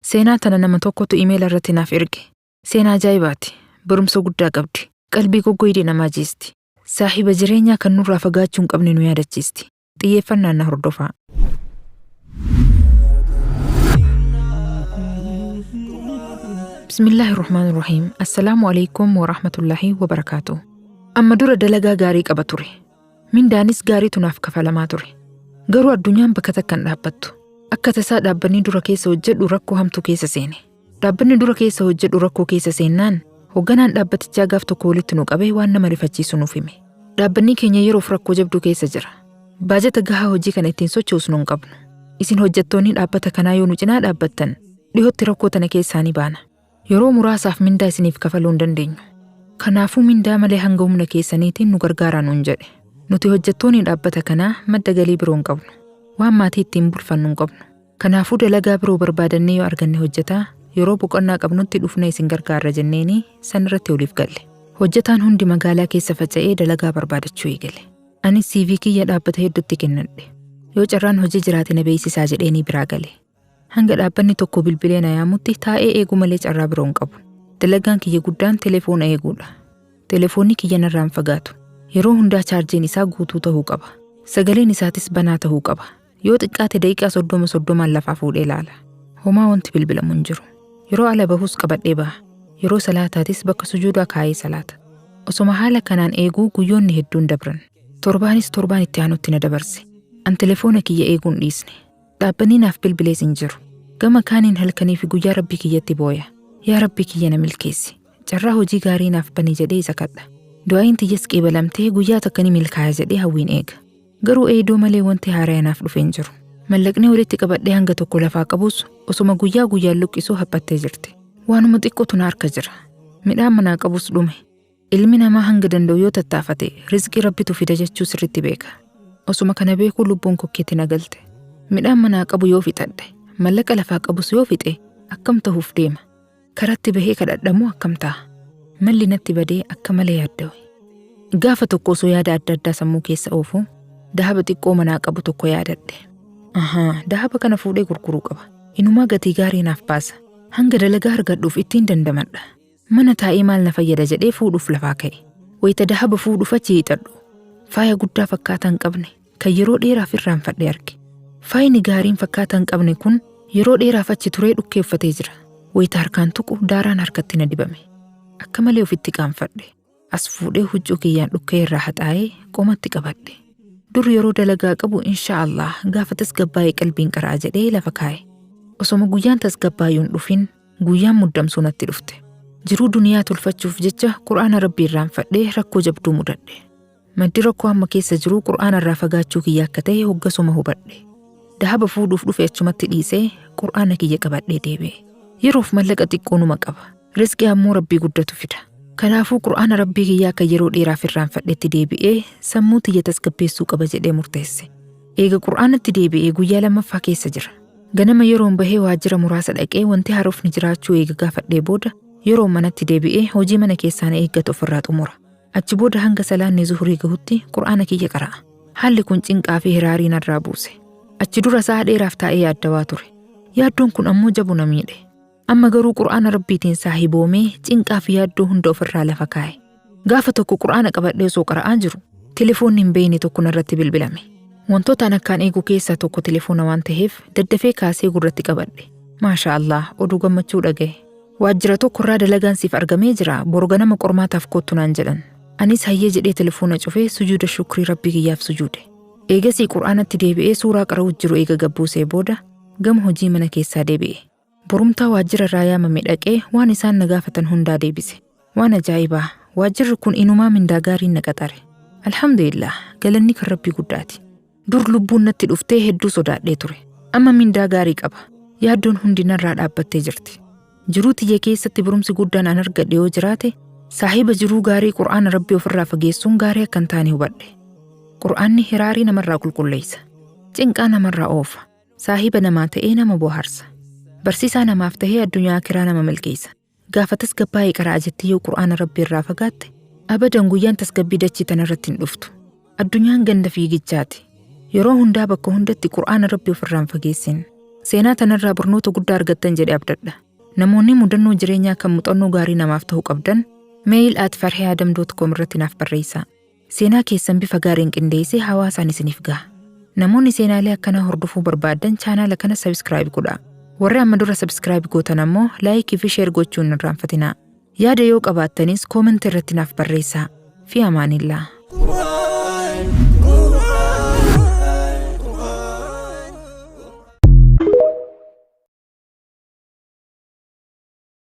Seenaa tana nama tokkotu imeela irratti naaf erge. Seenaa ajaa'ibaati. Barumsa guddaa qabdi. Qalbii goggoydee namaa jeesti. Saahiba jireenyaa kan nurraa fagaachuu hin qabne nu yaadachiisti. Xiyyeeffannaan na hordofaa. Bismillaahi Rahmaan Rahiim. Assalaamu alaikum wa rahmatullaahi wa barakaatu. Amma dura dalagaa gaarii qaba ture. Mindaanis gaariitu naaf kafalamaa ture. Garuu addunyaan bakka takka hin dhaabbattu. Akka tasaa dhaabbanni dura keessa hojjedhu rakkoo hamtuu keessa seene. Dhaabbanni dura keessa hojjedhu rakkoo keessa seennaan hoogganaan dhaabbatichaa gaaf tokko walitti nu qabee waan nama rifachiisu nuuf hime. Dhaabbanni keenya yeroof rakkoo jabduu keessa jira. Baajata gahaa hojii kana ittiin sochoosnu hin qabnu. Isin hojjettoonni dhaabbata kanaa yoo nu cinaa dhaabbattan dhihootti rakkoo tana keessaa ni baana. Yeroo muraasaaf mindaa isiniif kafaluu hin dandeenyu. Kanaafuu mindaa malee hanga humna keessaniitiin nu gargaaraa nuun jedhe. Nuti hojjettoonni dhaabbata kanaa madda galii biroo hin qabnu. Waan maatii ittiin bulfannu hin qabnu. Kanaafuu dalagaa biroo barbaadannee yoo arganne hojjetaa yeroo boqonnaa qabnutti dhufnee isin gargaarra jenneeni san irratti waliif galle. Hojjetaan hundi magaalaa keessa faca'ee dalagaa barbaadachuu eegale. Anis CV kiyya dhaabbata hedduutti kennadhe. Yoo carraan hojii jiraate na beeksisaa jedheenii biraa gale. Hanga dhaabbanni tokko bilbilee na yaamutti taa'ee eeguu malee carraa biroo hin qabu. Dalagaan kiyya guddaan telefoona eeguudha. Telefoonni kiyya narraa hin fagaatu. Yeroo hundaa chaarjiin isaa guutuu ta'uu qaba. Sagaleen isaatis banaa ta'uu qaba. Yoo xiqqaate daqiiqaa 30 30n lafaa fuudhee ilaala. Homaa wanti bilbilamu hin jiru. Yeroo ala bahus qabadhee baha. Yeroo salaataatis bakka sujuudaa kaa'ee salaata. Osoma haala kanaan eeguu guyyoonni hedduun dabran. Torbaanis torbaan itti aanutti na dabarse. An telefoona kiyya eeguu hin dhiisne. Dhaabbanni naaf bilbilees hin jiru. Gama kaaniin halkanii fi guyyaa Rabbii kiyyatti booya. Yaa Rabbii kiyya na milkeessi. Carraa hojii gaarii naaf bani jedhee isa kadha. Du'aa'iin tiyyas qeebalamtee guyyaa takka ni milkaaya jedhee hawwiin eega. Garuu eeydoo malee wanti haaraya naaf dhufe hin jiru. Mallaqni walitti qabadhee hanga tokko lafaa qabus osoma guyyaa guyyaan luqqisuu haphattee jirti. Waanuma xiqqootu na harka jira. Midhaan manaa qabus dhume. Ilmi namaa hanga danda'u yoo tattaafate rizqii Rabbitu fida jechuu sirriitti beeka. Osoma kana beekuu lubbuun kokkeetti na galte. Midhaan manaa qabu yoo fixadhe, mallaqa lafaa qabus yoo fixe akkam tahuuf deema? Karatti bahee kadhadha moo akkam ta'a? Malli natti badee akka malee yaaddawe. Gaafa tokko osoo yaada adda addaa sammuu keessa oofuu dahaba xiqqoo manaa qabu tokko yaadadhe. Ahaa, dahaba kana fuudhee gurguruu qaba. Inumaa gatii gaarii naaf baasa. Hanga dalagaa argadhuuf ittiin dandamadha. Mana taa'ee maal na fayyada jedhee fuudhuuf lafaa ka'e. Wayita dahaba fuudhuuf achi hiixadhu. Faaya guddaa fakkaataa hin qabne kan yeroo dheeraaf irraanfadhe arge. Faayni gaariin fakkaataa hin qabne kun yeroo dheeraaf achi turee dhukkee uffatee jira. Wayita harkaan tuqu daaraan harkatti na dibame. Akka malee ofitti qaanfadhe. As fuudhee huccuu kiyyaan dhukkee irraa haxaa'ee qomatti qabadhe. Dur yeroo dalagaa qabu insha Allah gaafa tasgabbaa'e qalbiin qara'a jedhee lafa kaa'e. Osoma guyyaan tasgabbaayuu hin dhufin guyyaan muddamsuu natti dhufte. Jiruu duniyaa tolfachuuf jecha Qur'aana Rabbii irraanfadhee rakkoo jabduu mudadhe. Maddi rakkoo amma keessa jiruu Qur'aana irraa fagaachuu kiyya akka ta'e hoggasuma hubadhe. Dahaba fuudhuuf dhufe achumatti dhiisee Qur'aana kiyya qabadhee deebi'e. Yeroof mallaqa xiqqoo numa qaba. Rizqii ammoo Rabbii guddatu fida. Kanaafuu Qur'aana Rabbii kiyyaa kan yeroo dheeraaf irraanfadhetti deebi'ee sammuu tiyya tasgabbeessuu qaba jedhee murteesse. Eega Qur'aanatti deebi'ee guyyaa lammaffaa keessa jira. Ganama yeroon bahee waajjira muraasa dhaqee wanti haarofni jiraachuu eega gaafadhee booda yeroon manatti deebi'ee hojii mana keessaa na eeggatu ofirraa xumura. Achi booda hanga salaanni zuhrii gahutti Qur'aana kiyya qara'a. Haalli kun cinqaa fi hiraarii narraa buuse. Achi dura sa'a dheeraaf taa'ee yaaddawaa ture. Yaaddoon kun ammoo jabu na miidhe. Amma garuu Qur'aana Rabbiitiin saahiboomee cinqaa fi yaaddoo hunda ofirraa lafa kaa'e. Gaafa tokko Qur'aana qabadhee osoo qara'aa jiru, telefoonni hin beeyne tokko narratti bilbilame. Wantoota an akkaan eegu keessaa tokko telefoona waan taheef daddafee kaasee gurratti qabadhe. Maashaa Allaah oduu gammachuu dhagahe. Waajjira tokko irraa dalagaan siif argamee jira boru ganama qormaataaf koottu naan jedhan. Anis hayyee jedhee telefoona cufee sujuuda shukrii Rabbii kiyyaaf sujuude. Eegasii Qur'aanatti deebi'ee suuraa qara'uu jiru eega gabbuusee booda gama hojii mana keessaa deebi'e. Borumtaa waajjira irraa yaamame dhaqee waan isaan na gaafatan hundaa deebise. Waan ajaa'ibaa! Waajjirri kun inumaa mindaa gaariin na qaxare. Alhamdulillah, galanni kan Rabbii guddaati. Dur lubbuun natti dhuftee hedduu sodaadhee ture. Amma mindaa gaarii qaba. Yaaddoon hundi narraa dhaabbattee jirti. Jiruu tiyya keessatti barumsi guddaan an argadhe yoo jiraate, saahiba jiruu gaarii Qur'aana Rabbii ofirraa fageessuun gaarii akka hin taane hubadhe. Qur'aanni hiraarii namarraa qulqulleessa. Cinqaa namarraa oofa. Saahiba namaa ta'ee nama bohaarsa. Barsiisaa namaaf tahee addunyaa akiraa nama milkeessa. Gaafa tasgabbaa'e qara'a jettee yoo Qur'aana Rabbii irraa fagaatte, abadan guyyaan tasgabbii dachii tanarratti hin dhuftu. Addunyaan ganda fiigichaati. Yeroo hundaa bakka hundatti Qur'aana Rabbii ofirraa hin fageessin. Seenaa tanarraa barnoota guddaa argattan jedhee abdadha. Namoonni mudannoo jireenyaa kan muuxannoo gaarii namaaf ta'uu qabdan mail@farhiadam.com irratti naaf barreessaa. Seenaa keessan bifa gaariin qindeessee hawaasaan isiniif gaha. Namoonni seenaalee akkanaa hordofuu barbaadan chaanaala kana subscribe godhaa. Warri amma dura subscribe gootan ammoo like fi share gochuun hin irraanfatinaa. Yaada yoo qabaattanis comment irratti naaf barreessaa. Fi amaanillaa.